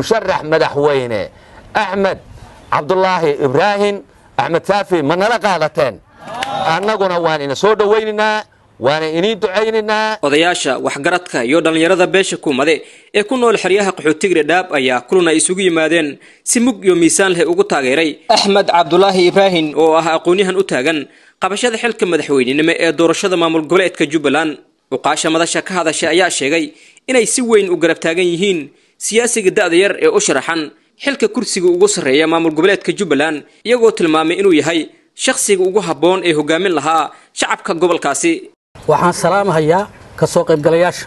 Musharax madaxweyne Axmed Cabdulaahi Ibraahim Axmed Saafi, ma nala qaadateen? Annaguna waan ina soo dhowaynaynaa, waana inii ducaynaynaa. Odayaasha waxgaradka iyo dhallinyarada beesha Kuumade ee ku nool xeryaha qaxootiga Dhadhaab ayaa kulan ay isugu yimaadeen si mug iyo miisaan leh ugu taageeray Axmed Cabdulaahi Ibraahim oo ah aqoon-yahan u taagan qabashada xilka madaxweynenimo ee doorashada maamul goboleedka Jubbaland. Uqaasha madasha ka hadashay ayaa sheegay inay si weyn u garab taagan yihiin siyaasiga da'da yar ee u sharaxan xilka kursiga ugu sarreeya maamul goboleedka Jubbaland, iyagoo tilmaamay inuu yahay shakhsiga ugu habboon ee hogaamin lahaa shacabka gobolkaasi. Waxaan salaamahayaa ka soo qaybgalayaasha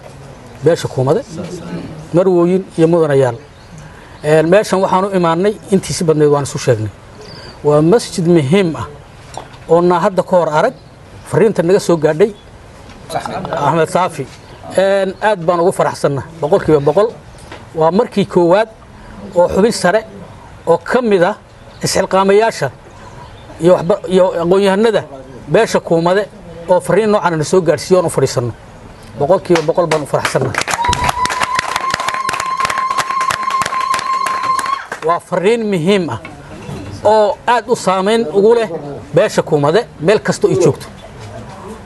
beesha Kuumade, marwooyin iyo mudanayaal. Meeshan waxaan u imaannay intiisi badnayd waan isu sheegnay. Waa masjid muhiim ah oo naa hadda ka hor arag. Fariinta naga soo gaadhay Axmed Saafi aad baan ugu faraxsanna 100%. Waa markii koowaad oo xubin sare oo ka mid ah isxilqaamayaasha iyo aqoon-yahanada beesha Kuumade oo fariin noocan na soo gaadhsiiyo oon u fadhiisanno. 100% baan u faraxsanna. Waa fariin muhiim ah oo aad u saamayn ugu leh beesha Kuumade meel kastoo ay joogto.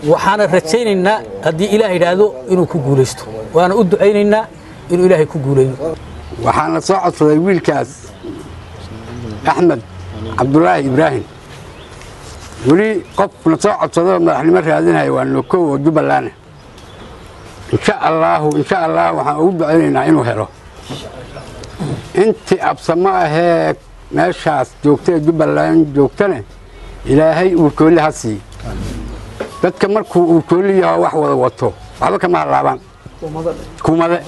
Waxaana rajaynaynaa haddii Ilaah yidhaahdo inuu ku guulaysto, waana u ducaynaynaa inuu Ilaahay ku guuleeyo. Waxaana soo codsaday wiilkaas Axmed Cabdulaahi Ibraahim. Weli qof na soo codsadoo madaxnimo raadinaya waa nokow oo Jubbaland. Insha allaahu, insha allah, waxaan ugu ducaynaynaa inuu helo. Intii absamo ahee meeshaas joogtaee Jubbaland joogtane, Ilaahay uurkoolli ha siiy. Dadka markuu uurkoolli yaho wax wada wato waxba kama hallaabaan. Kuumade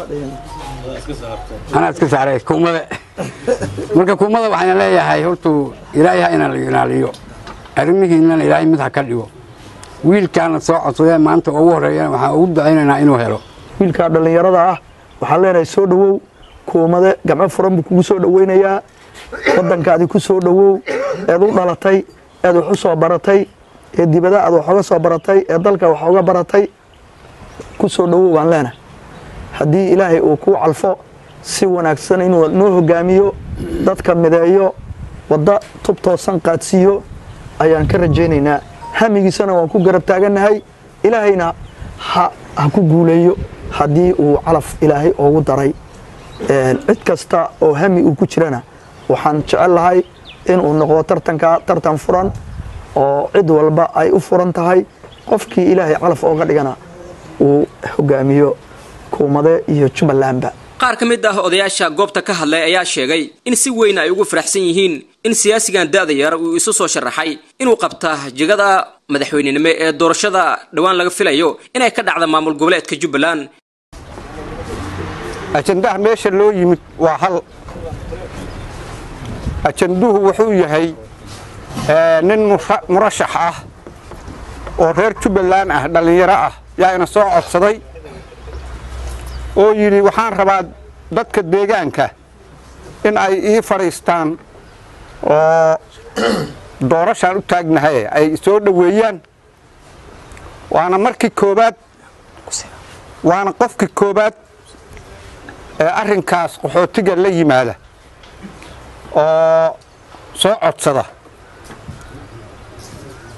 anaa iska saaray kuumade. Marka kuumada waxaan leeyahay, hortuu Ilaahay ha ina ilaaliyo, arrimihiinana Ilaahay mid ha ka dhigo. Wiilkaana soo codsadee maanta ugu horreeyana waxaan ugu ducaynaynaa inuu helo. Wiilkaa dhallinyarada ah waxaan leenahay soo dhowow. Kuumade gamco furan buu kugu soo dhoweynayaa. Waddankaadi ku soo dhowow eed u dhalatay, eed wax u soo baratay, ee dibada aad wax oga soo baratay, ee dalka wax oga baratay. Ku soo dhowow baan leenahay. Haddii Ilaahay uu kuu calfo, si wanaagsan inuu noo hogaamiyo, dadka mideeyo, wadda tub toosan qaadsiiyo ayaan ka rajaynaynaa. Hamigiisana waan ku garab taagannahay. Ilaahayna ha ku guuleeyo haddii uu calaf Ilaahay oogu daray. Cid kasta oo hami uu ku jirana waxaan jecel lahay inuu noqdo tartanka tartan furan oo cid walba ay u furan tahay. Qofkii Ilaahay calaf ooga dhigana uu hogaamiyo Kuumade iyo Jubbalandba. Qaar ka mid ah odayaasha goobta ka hadlay ayaa sheegay in si weyn ay ugu faraxsan yihiin in siyaasigan da'da yar uu isu soo sharaxay inuu qabta jegada madaxweynenimo ee doorashada dhowaan laga filayo inay ka dhacda maamul goboleedka Jubbaland. Ajandaha meesha loo yimid waa hal. Ajanduhu wuxuu yahay nin murashax ah oo reer Jubbaland ah, dhallinyaro ah, yaa ina soo codsaday oo yidhi waxaan rabaa dadka deegaanka in ay ii fadhiistaan oo doorashaan u taagnahay ay soo dhoweeyaan. Waana markii koobaad, waana qofkii koobaad ee arrinkaas qaxootiga la yimaada oo soo codsada.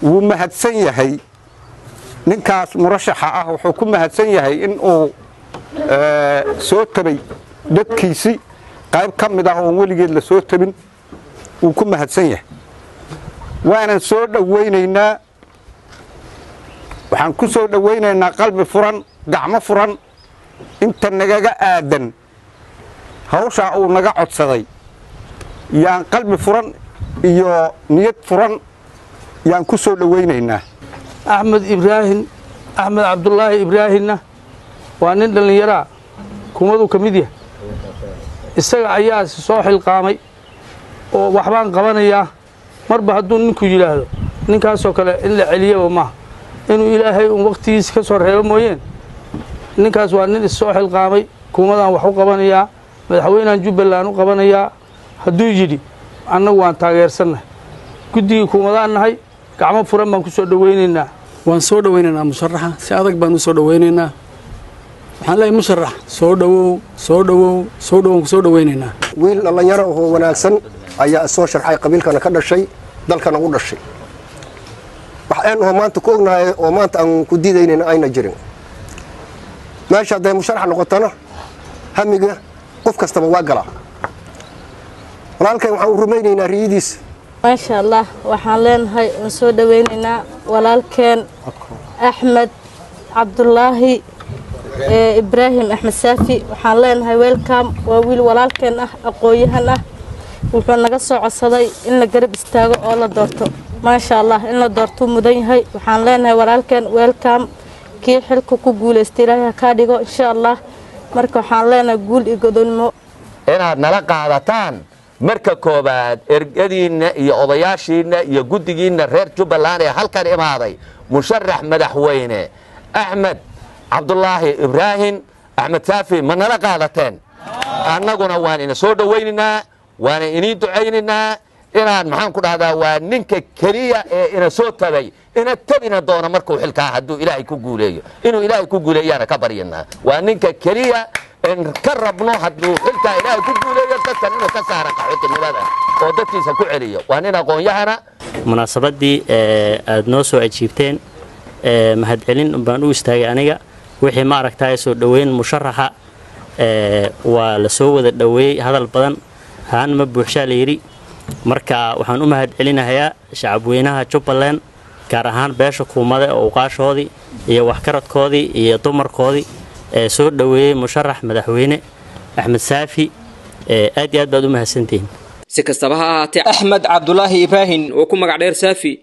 Wuu mahadsan yahay ninkaas murashaxa ah. Wuxuu ku mahadsan yahay in uu soo tabay dadkiisii qayb ka mid ah oon weligeed la soo tabin. Wuu ku mahadsan yahay, waanan soo dhowaynaynaa. Waxaan ku soo dhowaynaynaa qalbi furan, gacmo furan. Inta nagaga aadan hawshaa uu naga codsaday yaan qalbi furan iyo niyad furan yaan ku soo dhowaynaynaa. Axmed Ibraahim, Axmed Cabdulaahi Ibraahimna waa nin dhallinyaraa, kumaduu ka mid yahay. Isaga ayaa soo xilqaamay oo waxbaan qabanayaa. Marba hadduu ninku yidhaahdo, ninkaasoo kale in la celiyaba maaha, inuu Ilaahay uun wakhtigiisa ka soo reebo mooyeen. Ninkaas waa nin issoo xilqaamay. Kuumadaan wax u qabanayaa, madaxweynehan Jubbaland u qabanayaa hadduu yidhi, annagu waan taageersannahay. Guddigii kuumadaan nahay, gacmo furan baan ku soo dhowaynaynaa. Waan soo dhowaynaynaa musharaxa, si adag baan u soo dhowaynaynaa. Waxaan leeyahay musharax, soo dhowow, soo dhowow, soo dhowow, ku soo dhowaynaynaa. Wiil dhallinyaro oo wanaagsan ayaa soo sharxay, qabiilkana ka dhashay, dalkana u dhashay. Wax aan oo maanta ku ognahay oo maanta aan ku diidaynayna ayna jirin. Meesha hadday musharax noqotona, hamiga qof kastaba waa galaa. Walaalkay waxaan u rumaynaynaa riyadiisa. Maasha Allah, waxaan leenahay oon soo dhaweynaynaa walaalkeen Axmed Cabdulaahi Ibraahim, Axmed Saafi. Waxaan leenahay welcome. Waa wiil walaalkeen ah, aqoon-yahan ah. Wuxuu naga soo codsaday in la garab istaago oo la doorto. Maasha Allah, in la doortuu mudan yahay. Waxaan leenahay walaalkeen welcome. Kii xilka ku guulaystay Ilaahay ha kaa dhigo, insha Allah. Marka waxaan leenahay guul iyo godonimo. Inaad nala qaadataan marka koowaad ergadiinna iyo odayaashiinna iyo guddigiinna reer Jubbaland ee halkan imaaday, musharax madaxweyne Axmed Cabdulaahi Ibraahim, Axmed Saafi, ma nala qaadateen? Annaguna waan ina soo dhowaynaynaa, waana inii ducaynaynaa. Inaan maxaan ku dhahdaa, waa ninka keliya ee ina soo tagay, ina tabina doona markuu xilkaa hadduu Ilaahay ku guuleeyo. Inuu Ilaahay ku guuleeyaana ka baryanaa. Waa ninka keliya in ka rabno hadduu xilkaa Ilaahay ku guuleeyo dadkan inuu ka saara qaxootinimada oo dadkiisa ku celiyo. Waa nin aqoon-yahana. Munaasabaddii aad noo soo ajiibteen, mahadcelin baan u istaagay aniga. Wixii ma aragtaay soo dhoweyn musharaxa waa la soo wada dhoweeyey. Hadal badan haan ma buuxshaa la yidhi. Marka waxaan u mahadcelinahayaa shacabweynaha Jubbaland, gaar ahaan beesha Kuumade oo uqaashoodii iyo waxkaradkoodii iyo dumarkoodii ee soo dhoweeyey musharax madaxweyne Axmed Saafi. Aad iyo aad baad u mahadsantihiin. Si kastaba ha ahaatee, Axmed Cabdulaahi Ibraahim oo ku magac dheer Saafi.